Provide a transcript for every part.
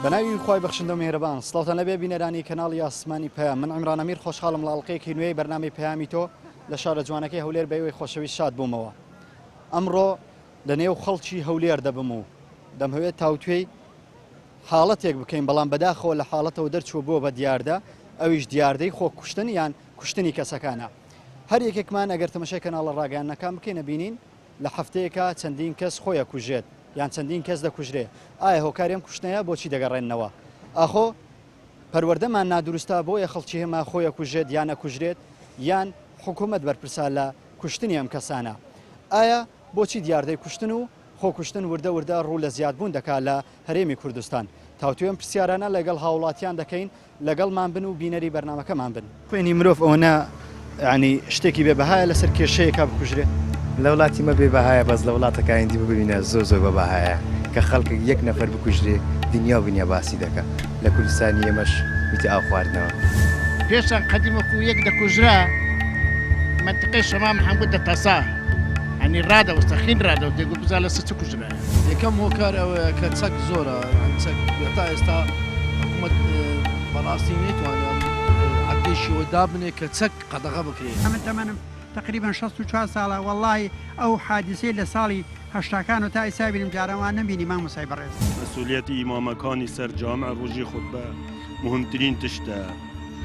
بەناوی خوای بەخشندە و میهرەبان سڵاوتان لەبێ بینەرانی کەناڵی ئاسمانی پەیام من عیمران ئەمیر خۆشحاڵم لە ئەڵقەیەکی نوێی بەرنامەی پەیامی تۆ لە شارە جوانەکەی هەولێر بە ئێوەی خۆشەویست شاد بوومەوە ئەمڕۆ لە نێو خەڵکی هەولێر دەبم و دەمهەوێت تاوتوێی حاڵەتێک بکەین بەڵام بەداخەوە لە حاڵەتەوە دەرچووە بووە بە دیاردە ئەویش دیاردەی خۆ کوشتن یان کوشتنی کەسەکانە هەر یەکێکمان ئەگەر تەمەشای کەناڵە ڕاگەیاندنەکان بکەین ئەبینین لە هەفتەیەکا چەندین کەس خۆی ئەکوژێت یان چەندین کەس دەکوژرێ ئایا هۆکاری ئەم کوشتنەیە بۆچی دەگەڕێننەوە ئاخۆ پەروەردەمان نادروستە بۆیە خەڵکی هێما خۆی ئەکوژێت یان ئەکوژرێت یان حکوومەت بەرپرسە لە کوشتنی ئەم کەسانە ئایا بۆچی دیاردەی کوشتن و خۆکوشتن وردە وردە ڕوو لە زیادبوون دەکات لە هەرێمی کوردستان؟ تاوتوێ ئەم پرسیارانە لەگەڵ هاوڵاتیان دەکەین، لەگەڵمان بن و بینەری بەرنامەکەمان بن. خوێنی مرۆڤ ئەوەنە یانی شتێکی بێ بەهایە لەسەر کێشەیەکا بکوژرێ؟ لە وڵاتی مە بێ بەهایە بەس لە وڵاتەکانی دی ببینە زۆر زۆر بە بەهایە کە خەڵکێک یەک نەفەر بکوژرێ دنیا و بنیا باسی دەکا لە کوردستانی ئێمەش بیتە ئاو خواردنەوە. پێشان قەدیم وەکو یەک دەکوژرا مەنتقەی شەمام هەموو دەتەسا یانی ڕادەوەستا خین ڕادەوەست دەیگوت بزان لەسەر چ کوژرایە. یەکەم هۆکار ئەوەیە کە چەک زۆرە یان چەک تا ئێستا حکوومەت بەڕاستی نەیتوانێ عەددەی شێوە دابنێ کە چەک قەدەغە بکرێ. ئەمن تەمەنم تەقریبەن 64 ساڵە وەڵاهی ئەو حادیسەی لە ساڵی هەشتاکان و تا ئیستا بینم جاران وا نەمبینی مامۆستای بەڕێز. مەسئولیەتی ئیمامەکانی سەر جامع ڕۆژی خوتبە مهمترین تشتە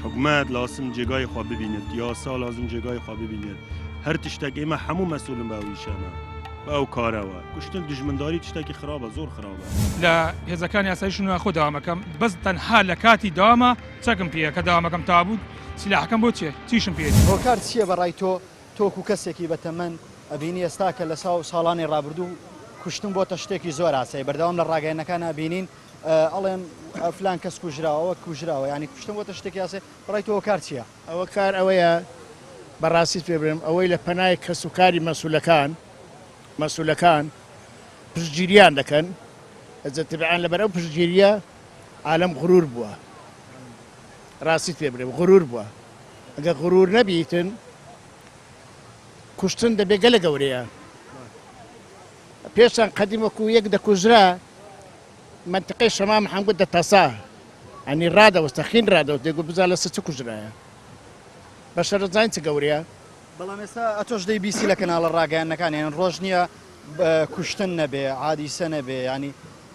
حکومەت لاسم جێگای خوا ببینێت یاسا لازم جێگای خوا ببینێت هەر تشتێک ئێمە هەموو مەسئولن بە ئەو ئیشانە بە ئەو کارەوە کوشتن دوژمنداری تشتێکی خراپە زۆر خراپە. لە هێزەکانی ئاسایش ناخۆ داوامەکەم بەس تەنها لە کاتی داوامە چەکم پێیە کە داوامەکەم تابوو سیلاحەکەم بۆ چێ چیشم پێ. هۆکار چیە بە ڕای تۆ تۆ وەکو کەسێکی بەتەمەن ئەبینی ئێستا کە لە ساو ساڵانی ڕابردوو کوشتن بۆتە شتێکی زۆر ئاسایی بەردەوام لە ڕاگەیەنەکان ئەبینین ئەڵێن فلان کەس کوژراوە ئەوە کوژراوە یانی کوشتن بۆتە شتێکی ئاسایی بەڕای تۆ هۆکار چیە؟ ئەوە کار ئەوەیە بەڕاستیت پێ بڵێم ئەوەی لە پەنای کەس و کاری مەسولەکان مەسولەکان پشتگیریان دەکەن ئەجە تبعان لەبەر ئەو پشتگیریە عالەم غرور بووە ڕاستیت پێ بڵێم غرور بووە ئەگەر غرور نەبیتن کوشتن دەبێ گەلە گەورەیە پێشان قەدیم وەکو یەک دەکوژرا مەنتقەی شەمام هەمگوت دەتەسا ئەنی ڕادەوەستە خین ڕادەوت دەگوت بزان لەسەر چ کوژرایە بەشەر دەزانین چ گەورەیە. بەڵام ئێستا ئەتۆش دەی بیسی لە کەناڵە ڕاگەیاندنەکان یان ڕۆژ نییە کوشتن نەبێ حادیسە نەبێ ینی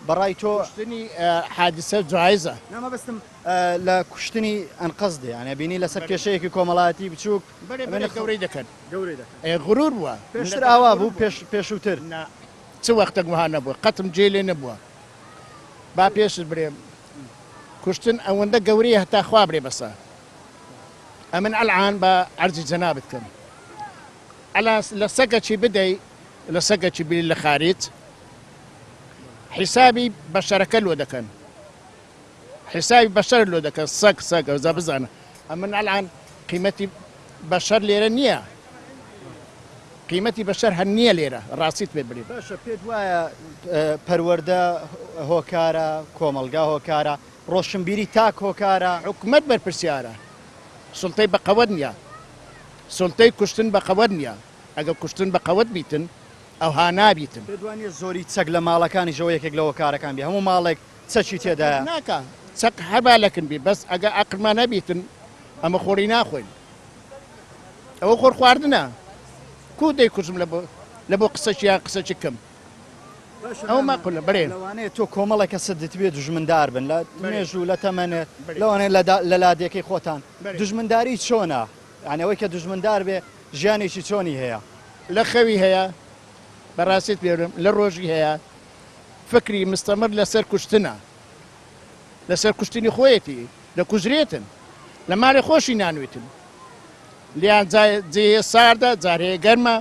بەڕای تۆ کوشتنی حادیسە جایزە. نا مەبەستم لە کوشتنی ئەنقەست دێ یانی بینی لەسەر کێشەیەکی کۆمەڵایەتی بچووک بەرێ بەرێ گەورەی دەکەن گەورەی دەکەن ئێ غرور بووە پێشتر ئاوا بوو پێش پێشووتر نا چ وەختێک وەها نەبووە قەتم جێ لێ نەبووە با پێشت برێم کوشتن ئەوەندە گەورەیە هەتا خوا برێ بەسە ئەمن ئەلعان بە عەرزی جەنابت کەم ئەلا لە سەگەکی بدەی لە سەگەکی بری لە خاریج حیسابی بەشەرەکە لۆ دەکەن حیسابی بەشەر لۆ دەکەن سەگ سەگ ئەوجا بزانە ئەمن ئەلان قیمەتی بەشەر لێرە نییە قیمەتی بەشەر هەر نییە لێرە ڕاستیت پێ بلێم. باشە پێت وایە پەروەردە هۆکارە، کۆمەڵگا هۆکارە، ڕۆشنبیری تاک هۆکارە؟ حکومەت بەرپرسیارە، سوڵتەی بە قەوەت نییە، سوڵتەی کوشتن بە قەوەت نییە، ئەگەر کوشتن بە قەوەت بیتن ئەوها نابیتن. پێت وانییە زۆری چەک لە ماڵەکانیشەوە یەکێک لە هۆکارەکان بێ، هەموو ماڵێک چەکی تێدایە؟ ناکا چەک هەر با لەکن بی بەس ئەگەر عەقڵمان هەبیتن ئەمە خۆری ناخۆین. ئەوە خۆر خواردنە کو دەیکوژم لە بۆ لە بۆ قسەکی یان قسەکی کەم ئەوە ماقولە بەرێ لەوانەیە تۆ کۆمەڵێک کەست دتبێ دوژمندار بن لە مێژوو لە تەمەنێ لەوانەیە لە لادێکەی خۆتان دوژمنداری چۆنە یانی ئەوەی کە دوژمندار بێ ژیانێکی چۆنی هەیە؟ لە خەوی هەیە بەڕاستیت پێ بڵێم لە ڕۆژی هەیە فکری مستەمر لەسەر کوشتنە لەسەر کوشتنی خۆیەتی دەکوژرێتن لە ماڵێ خۆشی نانویتن لیان جێ ساردە جارەیە گەرمە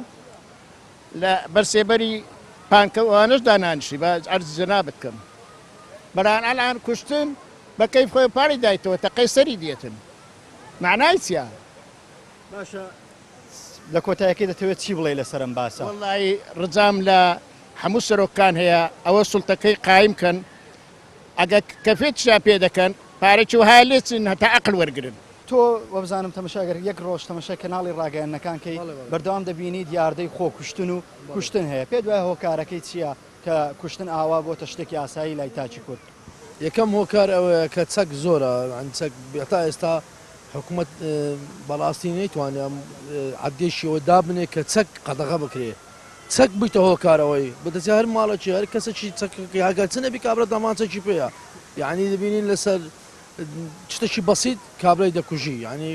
لە بەر سێبەری پانکە ئەوانەش دانانیشی بە عەرزی جەنابت کەم بەڵام ئەلان کوشتن بە کەیف خۆی پاڵی دایتەوە تەقەی سەری دێتن معنای چیە؟ باشە لە کۆتایەکەی دەتەوێت چی بڵێی لەسەر ئەم باسە؟ وەڵایی ڕجام لە هەموو سەرۆکان هەیە ئەوە سوڵتەکەی قایم کەن ئەگە کەفێتشیان پێ دەکەن پارەکی وەها لێ چن هەتا ئەقل وەرگرن. تۆ وابزانم تەمەشا گەر یەک ڕۆژ تەمەشای کەناڵی ڕاگەیاندنەکان کەی بەردەوام دەبینی دیاردەی خۆکوشتن و کوشتن هەیە پێت وایە هۆکارەکەی چییە کە کوشتن ئاوا بۆتە شتێکی ئاسایی لای تاکی کورد؟ یەکەم هۆکار ئەوەیە کە چەک زۆرە یانی چەک هەتا ئێستا حکومەت بەڕاستی نەیتوانێ ئەم عەددێکی ئەوە دابنێ کە چەک قەدەغە بکرێ چەک بیتە هۆکار ئەوەی بدەچێ هەر ماڵێکی هەر کەسێکی چەکەکەی هەگەر چ نەبی کابرا دەمانچەکی پێیە یعنی دەبینین لەسەر شتێکی بەسیت کابرای دەکوژی یعنی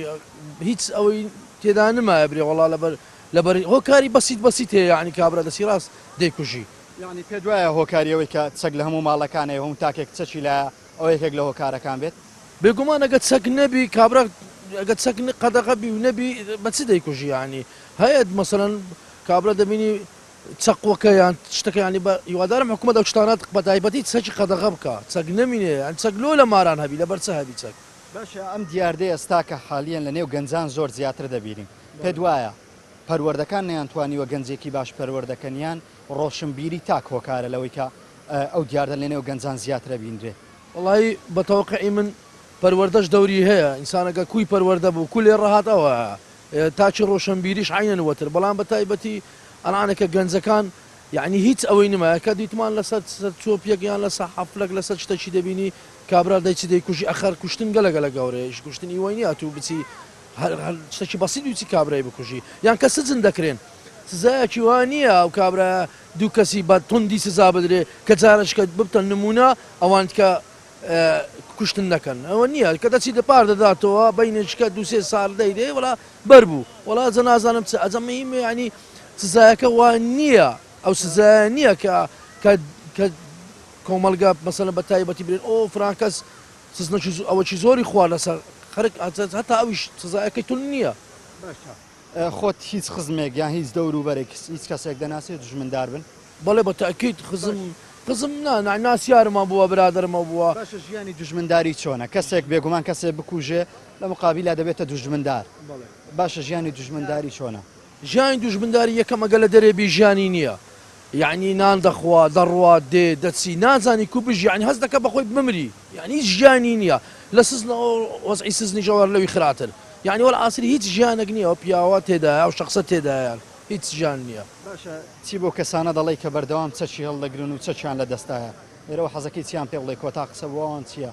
هیچ ئەوەی تێدا نمایە برێ وەڵا لەبەر لەبەر هۆکاری بەسیت بەسیت هەیە یعنی کابرا دەسی ڕاست دەیکوژی. یەعنی پێت وایە هۆکاری ئەوەی کە چەک لە هەموو ماڵەکان هەیە و هەموو تاکێک چەکی لایە ئەوە یەکێک لە هۆکارەکان بێت؟ بێگومان ئەگەر چەک نەبی کابرا ئەگەر چەک قەدەغە بی و نەبی بە چ دەیکوژی یەعنی هەیە مەسەلەن کابرا دەبینی چەقوەکە یان شتەکە یانی بە هیوادارم حکوومەت ئەو شتانە بە تایبەتی چەکی قەدەغە بکا چەک نەمینێ یان چەک لۆ لە ماران هەبی لەبەر چ هەبی چەک. باشە ئەم دیاردەیە ئێستا کە حالیەن لە نێو گەنجان زۆر زیاتر دەبینین پێت وایە پەروەردەکان نەیانتوانیوە گەنجێکی باش پەروەردەکەن یان ڕۆشنبیری تاک هۆکارە لەوەی کە ئەو دیاردە لەنێو گەنجان زیاتر ئەبینرێ؟ وەڵایی بە تەوەقعی من پەروەردەش دەوری هەیە ئینسان ئەگەر کوی پەروەردە بوو کو لێ ڕەهات ئەوە تاکی ڕۆشنبیریش عەینەن وەتر بەڵام بە تایبەتی ئەلانە کە گەنجەکان یەعنی هیچ ئەوەی نمایە کە دیتمان لەسەر سەر چۆپیەک یان لەسەر حەفلەک لەسەر شتەکی دەبینی کابرا دەیچی دەیکوژی ئەخەر کوشتن گەلە گەلە گەورەیە ئیش کوشتن ئیوەی نیە ئەتوو بچی هەر هەر شتەکی بەسیت بچی کابرای بکوژی یان کە سجن دەکرێن سزایەکی وا نییە ئەو کابرایە دوو کەسی بە توندی سزا بدرێ کە جارشکە ببتە نمونە ئەوان کە کوشتن نەکەن ئەوە نییە کە دەچی لە پار دەداتەوە بینێکە دوسێ ساڵ دەیدێ وڵا بەر بوو وڵا جە نازانم چ ئەجە مهمە ینی سزایەکە وا نییە ئەو سزایە نییە کە کە کۆمەڵگە مەسەلەن بە تایبەتی برێن ئۆ فرانکەس سزنەکی ئەوەکی زۆری خوارد لەسەر خەرک هەتا ئەویش سزایەکەی توند نییە. باشە خۆت هیچ خزمێک یان هیچ دەوروبەرێک هیچ کەسێک دەناسی دوژمندار بن؟ بەڵێ بە تەئکید خزم خزم نا نا ناسیارمان بووە برادەرمە بووە. باشە ژیانی دوژمنداری چۆنە؟ کەسێک بێگومان کەسێ بکوژێ لە مقابیلا دەبێتە دوژمندار باشە ژیانی دوژمنداری چۆنە؟ ژیانی دوژمنداری یەکەم ئەگەر لە دەرێ بی ژیانی نییە یەعنی نان دەخوا دەڕوا دێ دەچی نازانی کو بژی یەعنی هەست دەکا بەخۆی بمری یەعنی هیچ ژیانی نییە لە سزنەوە وەزعی سزنیش ئەوە لەوی خراتر یەعنی وەلعاسر هیچ ژیانێک نییە ئەو پیاوە تێدایە ئەو شەخسە تێدایە هیچ ژیان نییە. باشە چی بەو کەسانە دەڵێی کە بەردەوام چەکی هەڵدەگرن و چەکیان لە دەستایە لێرەوە حەزەکەی چیان پێ بڵێی کۆتا قسە بۆ ئەوان چیە؟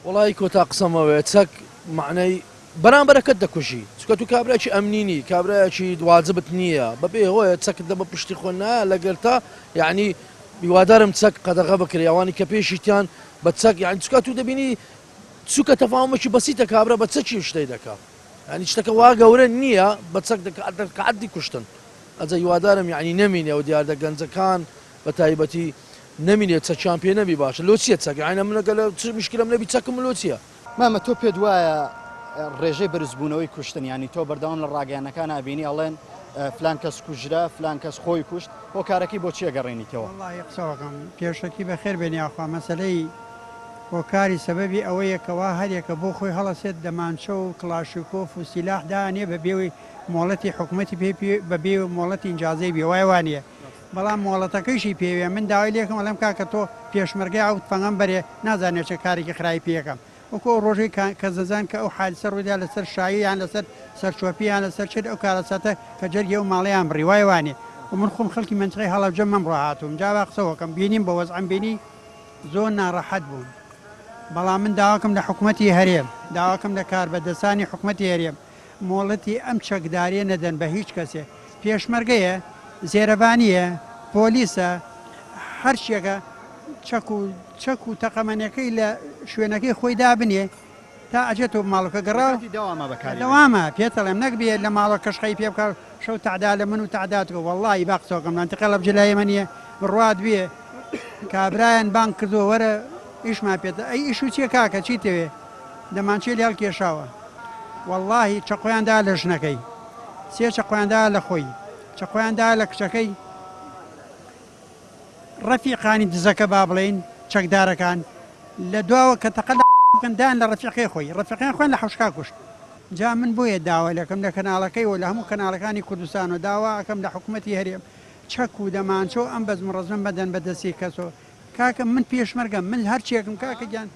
وەڵایی کۆتا قسەم ئەوەیە چەک مەعنای بەرامبەرەکەت دەکوژی چونکە تو کابرایەکی ئەمنی نی کابرایەکی واجبت نییە بەبێ هۆیە چەکت لە بە پشتی خۆ نایە لەگەرتا یعنی هیوادارم چەک قەدەغە بکرێ ئەوانی کە پێشیتیان بە چەک یعنی چونکە تو دەبینی چونکە تەفاهمێکی بەسیتە کابرا بە چەکی شتەی دەکا یعنی شتەکە وا گەورە نییە بە چەک دەکا عەدی کوشتن ئەجا هیوادارم یعنی نەمینێ ئەو دیاردە گەنجەکان بە تایبەتی نەمینێ چەکیان پێ نەبی باشە لۆ چییە چەک یعنی من لەگەڵ چ مشکلەم نەبی چەکم لۆ چییە مامە تۆ پێت وایە ڕێژەی بەرزبوونەوەی کوشتن یانی تۆ بەردەوام لە ڕاگەیانەکان ئابینی ئەڵێن فلان کەس کوژرا فلان کەس خۆی کوشت هۆکارەکەی بۆ چیە گەڕێنیتەوە؟ وەڵاهی قسەوەکەم پێشەکی بەخێر بێن یاخوا مەسەلەی هۆکاری سەبەبی ئەوەیە کەوا هەریەکە بۆ خۆی هەڵەسێت دەمانچە و کڵاشیکۆف و سیلاح دانێ بە بێ مۆڵەتی حکومەتی پێ بە بێ مۆڵەتی ئینجازەی بێ وایە وانیە بەڵام مۆڵەتەکەیشی پێوێ من داوای لێکم ئەڵێم کاکە تۆ پێشمەرگەی ئەو تفەنگەم بەرێ نازانێ چ کارێکی خراپی پێکەم وەکو ئەو ڕۆژەی کە کەس دەزان کە ئەو حادیسە ڕوویدا لەسەر شایی یان لەسەر سەرچۆپی یان لەسەر چ ئەو کارەساتە کە جەرگی ئەو ماڵەیان بڕی وایە وانیە و من خۆم خەڵکی مەنتیقەی هەڵەبجەم ئەمڕۆ هاتووم جا با قسە وەکەم بینیم بە وەزعم بینی زۆر ناڕەحەت بووم بەڵام من داواکەم لە حکومەتی هەرێم داواکەم لە کاربەدەستانی حکومەتی هەرێم مۆڵەتی ئەم چەکداریە نەدەن بە هیچ کەسێ پێشمەرگەیە زێرەڤانیە پۆلیسە هەرچیەکە چەک و چەک و تەقەمەنیەکەی لە شوێنەکەی خۆی دابنێ تا ئەجێتەوە ماڵەکە گەڕا دەوامە بەکاری دەوامە پێتەڵێم نەک بێ لە ماڵە کەشخەی پێ بکە شەو تەعدا لە من و تەعدا تۆ وەڵڵاهی با قسەکەم مەنتیقە لەبجە لای ئێمە نییە بڕوات بێ کابرایان بانگ کردووە وەرە ئیشمان پێتە ئەی ئیش و چیە کاکە چی تەوێ دەمانچەی لێ هەڵکێشاوە وەڵڵاهی چەقۆیان دا لە ژنەکەی سێ چەقۆیان دا لە خۆی چەقۆیان دا لە کچەکەی ڕەفیقانی دزەکە با بڵێین چەکدارەکان لە دواوە کە تەقە لە بکەن دایان لە ڕەفیقەکەی خۆی ڕەفیقەکەیان خۆیان لە حەوشکا کوشت جا من بۆیە داوا لەکەم لە کەناڵەکەی و لە هەموو کەناڵەکانی کوردستان و داوا ئەکەم لە حکومەتی هەرێم چەک و دەمانچە و ئەم بەزم و ڕەزمە مەدەن بە دەستی کەسۆ کاکە من پێشمەرگەم من هەرچیەکم کاکە گیان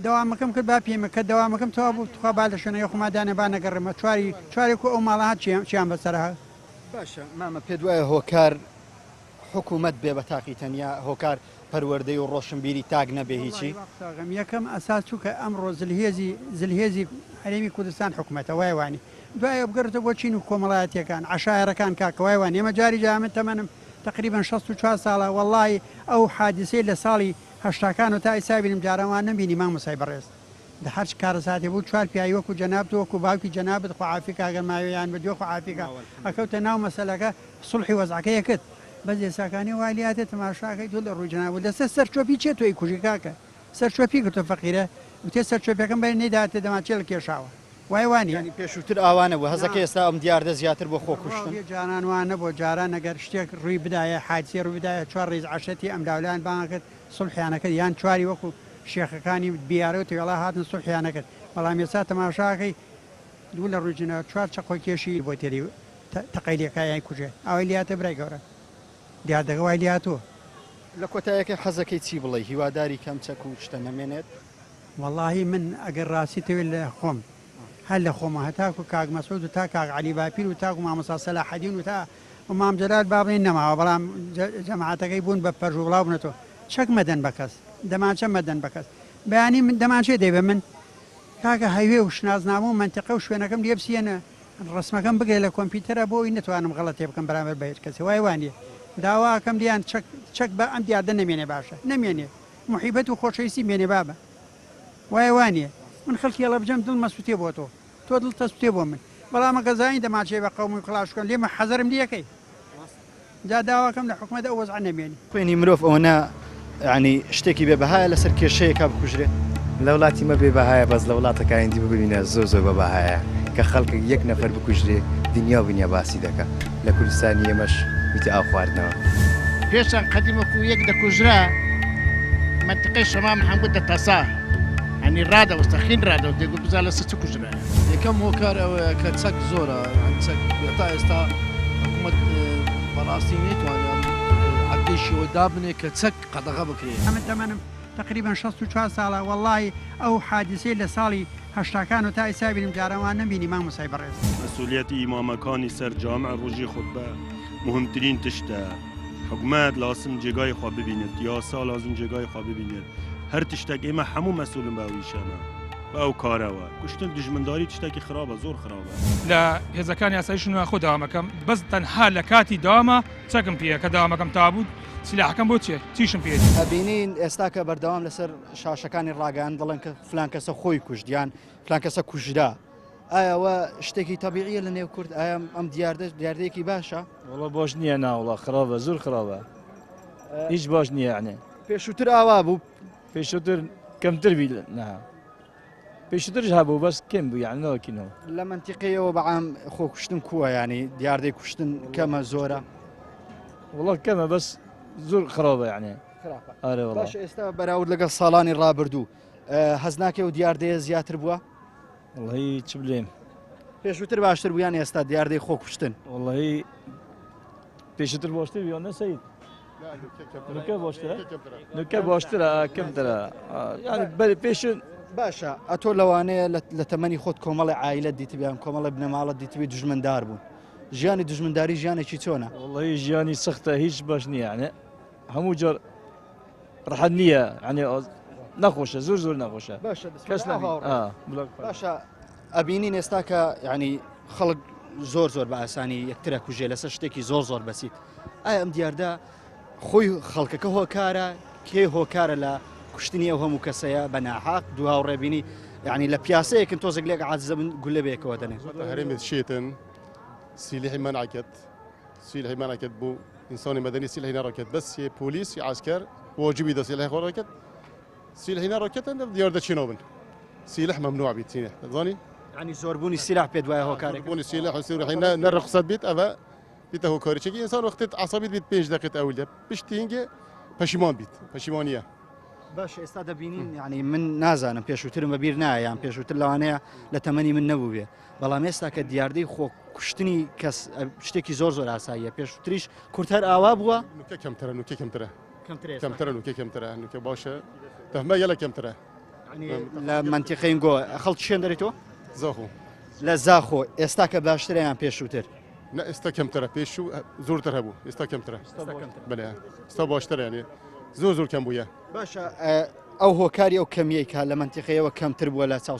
دەوامەکەم کرد با پێمە کە دەوامەکەم تەواو بوو تخوا با لە شوێنەکەی خۆما دانێ با نەگەڕێمە چواری چوارێک و ئەو ماڵە هات چیان بەسەر هات. باشە مامە پێت وایە هۆکار حکومەت بێ بە تاقی تەنیا هۆکار پەروەردەی و ڕۆشنبیری تاک نەبێ هیچی. وەڵاهی وا قسەکەم یەکەم ئەساس چونکە ئەمڕۆ زلهێزی زلهێزی هەرێمی کوردستان حکومەتە وایە وانی دوایە بگەڕێتەوە بۆ چین و کۆمەڵایەتیەکان عەشایەرەکان کاکە وایە وانی ئێمە جاری جا من تەمەنم تەقریبەن 64 ساڵە وەڵاهی ئەو حادیسەی لە ساڵی هەشتاکان و تا ئیستا بینم جاران وا نەمبینی مامۆستای بەڕێز دە هەرچ کارەساتێ بوو چوار پیاوی وەکو جەنابت و وەکو باوکی جەنابت خوا عافی کا گەر ماوێ یان مردووە خوا عافی کا ئەکەوتە ناو مەسەلەکە سوڵحی وەزعەکەی ئەکرد بەس ئێساکانێ وا لێهاتێ تەماشاکەی تۆ لە ڕووی جەنابت لەسەر سەر چۆپی چێ تۆ ئەیکوژی کاکە سەر چۆپی گرتوە فەقیرە وتێ سەر چۆپیەکەم بەرێ نەیداتێ دەمانچەی هەڵکێشاوە وایە وانیە؟ یانی پێشووتر ئاوا نەبوو هەزەکە ئێستا ئەم دیاردە زیاتر بۆ خۆکوشتن. بێ جاران وا نەبووە جاران ئەگەر شتێک ڕووی بدایە حادیسەی ڕووی بدایە چوار ڕیز عەشرەتی ئەملاولایان بانگ ئەکرد سوڵحیان ئەکرد یان چواری وەکو شێخەکانی بیارە و تەوێڵا هاتن سوڵحیان ئەکرد بەڵام ئێستا تەماشا ئەکەی دوو لە ڕووی جنە چوار چەقۆ کێشی بۆ تێری تەقەی لێکا یان کوژێ ئاوای لێهاتە برای گەورە دیاردەکە وای لێهاتووە. لە کۆتایەکەی حەزەکەی چی بڵێی هیواداری کەم چەک و شتە نەمێنێت؟ وەڵاهی من ئەگەر ڕاستی تەوێ لە خۆم هەر لە خۆمە هەتاکو کاک مەسعود و تا کاک عەلی باپیر و تاکو مامۆستا سەلاحەدین و تا مام جەلال با بڵێین نەماوە بەڵام جەماعەتەکەی بوون بە پەرژ و بڵاو بوونەتەوە چەک مەدەن بە کەس دەمانچە مەدەن بە کەس بەیانی من دەمانچەی دەی بە من کاکە هەیوێ و شناسنامە و مەنتیقە و شوێنەکەم لێ بسیەنە ڕەسمەکەم بگرە لە کۆمپیوتەرە بۆ ئەوی نەتوانم غەڵەتێ بکەم بەرامبەر بە هیچ کەسێ وایە وانیە داوا ئەکەم لێیان چەک چەک بە ئەم دیاردە نەمێنێ باشە نەمێنێ موحیبەت و خۆشەویستی مێنێ بابە وایە وانیە من خەڵکی هەڵەبجەم دڵم ئەسوتێ بۆ تۆ تۆ دڵت ئەسوتێ بۆ من بەڵام ئەگەر زانی دەمانچەی بە قەومی و کڵاش بکەم لێمە حەزەرم لێ ئەکەی جا داواکەم لە حکومەت ئەو وەزعە نەمێنێ. خوێنی مرۆڤ ئەوەنە یانی شتێکی بێ بەهایە لەسەر کێشەیەکا بکوژرێ؟ لە وڵاتی مە بێ بەهایە بەس لە وڵاتەکانی دی ببینە زۆر زۆر بە بەهایە کە خەڵکێک یەک نەفەر بکوژرێ دنیا و بنیا باسی دەکا لە کوردستانی ئێمەش بیتە ئاو خواردنەوە. پێشان قەدیم وەکو یەک دەکوژرا مەنتیقەی شەمام هەموو دەتەسا یانی ڕادەوەستا خین ڕادەوەست دەیگوت بزان لەسەر چ کوژرایە. یەکەم هۆکار ئەوەیە کە چەک زۆرە یانی چەک تا ئێستا حکوومەت بەڕاستی نەیتوانێ ئەم عەددەی شێوە دابنێ کە چەک قەدەغە بکرێ. ئەمن تەمەنم تەقریبەن 64 ساڵە وەڵاهی ئەو حادیسەی لە ساڵی هەشتاکان و تا ئیستا بینم جاران وا نەمبینی مامۆستای بەڕێز. مەسئولیەتی ئیمامەکانی سەر جامع ڕۆژی خوتبە مهمترین تشتە حکومەت لازم جێگای خوا ببینێت یاسا لازم جێگای خوا ببینێت هەر تشتێک ئێمە هەموو مەسئولن بە ئەو ئیشانە بە ئەو کارەوە کوشتن دوژمنداری تشتێکی خراپە زۆر خراپە. لە هێزەکانی ئاسایش ناخۆ داوامەکەم بەس تەنها لە کاتی داوامە چەکم پێیە کە داوامەکەم تابوو سیلاحەکەم بۆ چیە چیشم پێ ئەبینین ئێستا کە بەردەوام لەسەر شاشەکانی ڕاگەیان دەڵێن کە فلان کەسە خۆی کوشت یان فلان کەسە کوژرا ئایا ئەوە شتێکی تەبیعیە لە نێو کورد ئایا ئەم دیاردە دیاردەیەکی باشە وەڵا باش نییە ناوڵا خراپە زۆر خراپە هیچ باش نییە یعنی پێشووتر ئاوا بوو پێشووتر کەمتر بی نا پێشووترش هەبوو بەس کەم بوو یعنی نەوەکینەوە لە مەنتیقەیەوە بەعام خۆکوشتن کووە ینی دیاردەی کوشتن کەمە زۆرە وڵا کەمە بەس زۆر خراپە یعنی خراپە ئارێ وەڵا باشە ئێستا بەراورد لەگەڵ ساڵانی ڕابردوو هەست ناکەی و دیاردەیە زیاتر بووە؟ وەڵی چ بلێم پێشووتر باشتر بوو یان ئێستا دیاردەی خۆکوشتن؟ وەڵی پێشتر باشتر بوو یان نە سەید؟ نوکە باشترە نوکە باشترە کەمترە یانی بەری پێش باشە ئەتۆ لەوانەیە لە تەمەنی خۆت کۆمەڵی عایلەت دیتبیان کۆمەڵی بنەماڵەت دیتبی دوژمندار بوون ژیانی دوژمنداری ژیانێکی چۆنە؟ وەڵی ژیانی سەختە هیچ باش نییە یعنی هەموو جۆر ڕەحەت نییە یعنی نەخۆشە زۆر زۆر نەخۆشە باشە کەس باشە ئەبینین ئێستا کە یعنی خەڵک زۆر زۆر بە ئاسانی یەکترە کوژێ لەسەر شتێکی زۆر زۆر بەسیت ئایا ئەم دیاردە خۆی خەڵکەکە هۆکارە کێ هۆکارە لە کوشتنی ئەو هەموو کەسەیە بە ناحاق دوو هاوڕێبینی یعنی لە پیاسەیەکن تۆزێک لێک عاجزە بن گولە بێکەوە دەنێن هەرێمێت شێتن سیلحی منعکت سیلحی منعکت بۆ ئینسانی مەدەنی سیلحی نەڕکێت بەس یە پۆلیس یە عەسکەر واجبی دە سیلحی خۆ ڕکێت سیلحی نەڕکێتن دیار دەچینەوە بن سیلح ممنوع بیت سینە دەزانی ینی زۆربوونی سیلاح پێت وایە هۆکارێک بوونی سیلح و سیلحی نە ڕخسەت بیت ئەوە بیتە هۆکاری چێکی ئینسان وەختێت عەسەبیت بیت پێنج دەقیت ئەول دە پشتی هینگێ پەشیمان بیت پەشیمانیە باش ئێستا دەبینین یعنی من نازانم پێشووترم بەبیر نایە یان پێشووتر لەوانەیە لە تەمەنی من نەبوو بێ بەڵام ئێستا کە دیاردەی خۆ کوشتنی کەس شتێکی زۆر زۆر ئاساییە پێشتریش کورد هەر ئاوا بووە نوکە کەمترە نوکە کەمترە کەمترە نوکە کەمترە نوکە باشە تەمە گەلە کەمترە لە منتیقەی گۆ خەڵک شوێن دەری تۆ زاخۆ لە زاخۆ ئێستا کە باشترە یان پێشووتر نە ئێستا کەمترە پێشوو زۆرتر هەبوو ئێستا کەمترە بەێ ئێستا باشترە یانێ. زۆر زۆر کەم بووە. باشە ئەو هۆکاری ئەو کەمیەی کە لە مەنتیقەیەوە کەمتر بووە لە چاو